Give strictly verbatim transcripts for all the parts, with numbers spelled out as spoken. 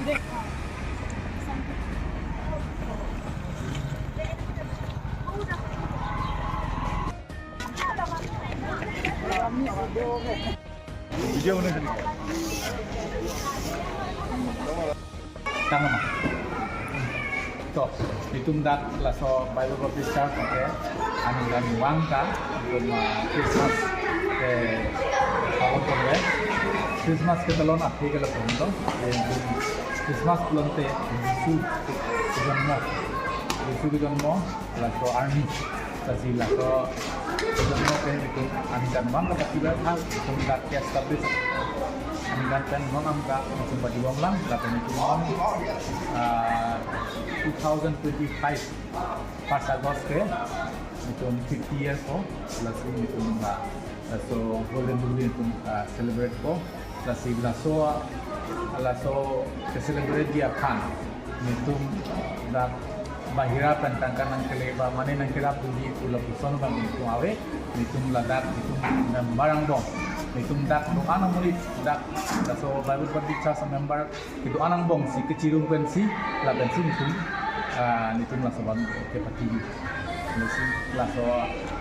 Tangma. To, itum dak laso Bible Baptist Church ke aningkanvang ta, itum, ah, Christmas ke pabon ponle. Christmas ke telon aphi ke lason to. Itum Christmas pulote Jisu kejonmo. Jisu kejonmo, laso arni. Lasi laso, laso ke itum aningkanvang kapatibor tha, itum dak ke establish aningkan pen non amka itum pajibom lang, lapen itum non, ah, two thousand twenty-five first August ke itum fifty years ko, lasi itum, ah, laso Golden Jubilee itum, ah, celebrate ko. Lasi laso, laso ke-celebrate ji aphan, netum dak bahira pen tangka nangkele ba mane nangkerap dunji pu lapuson abang netum ave, netum ladak netum member angbong, netum dak do-an amonit dak laso Bible Baptist Church member kedo-an angbong si kechirung pensi, lapensi netum, ah, netum laso abang kepatiji. Lasi laso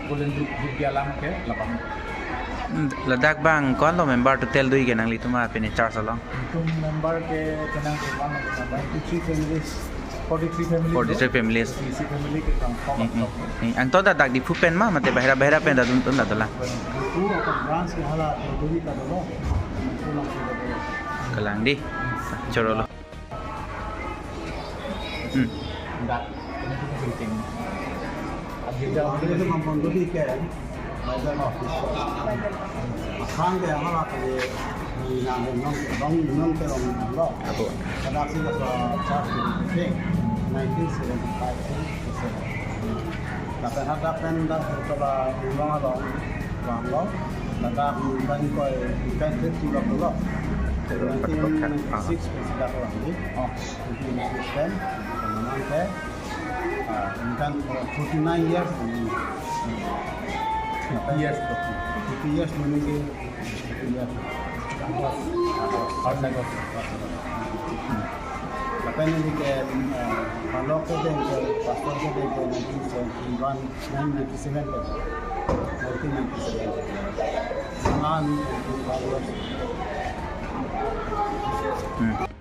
Golden Jubilee alam ke labang. Hmm, ladak bang ko-an lo member total do-ik ke nanglitum apini church along? Itum member ke penang ke one of the ninety-three families, forty-three families. Forty-three families. Isi family ke kang kong. Hmm, hmm, hmm. Angton ta dak Diphu pen ma, mate bahira bahira pen ta dun dun ta dolang? Diphu atau branch ke hala Prodoli ta dolo. Diphu langsung ta dolo. Kalang di. Choro lo. Hmm. Dak, ini tuh penting. Agenda itu mampu lebih ke, Bible office. Akhang ke hal apa di, di nang nong nong nong ke nong nong lo. Apo? Kada sih ke church di nineteen seventy-five sih. Lapen hadak pen dak sekolah ulang along, ulang lo, ladak kan koi kan itu lo lo. Nineteen ninety-six ke sejak ulang di. Oh, nineteen ninety-six kan, teman-teman ke, ah, kan forty-nine years ini. Fifty years, fifty years menunggu. Iya. August. August. Lapen ini ke, eh, pondok ke deng ke, pastor ke deng ke nineteen seventy-one, nineteen ninety-seven ke. Nineteen ninety-seven. Semangat, August. Hmm.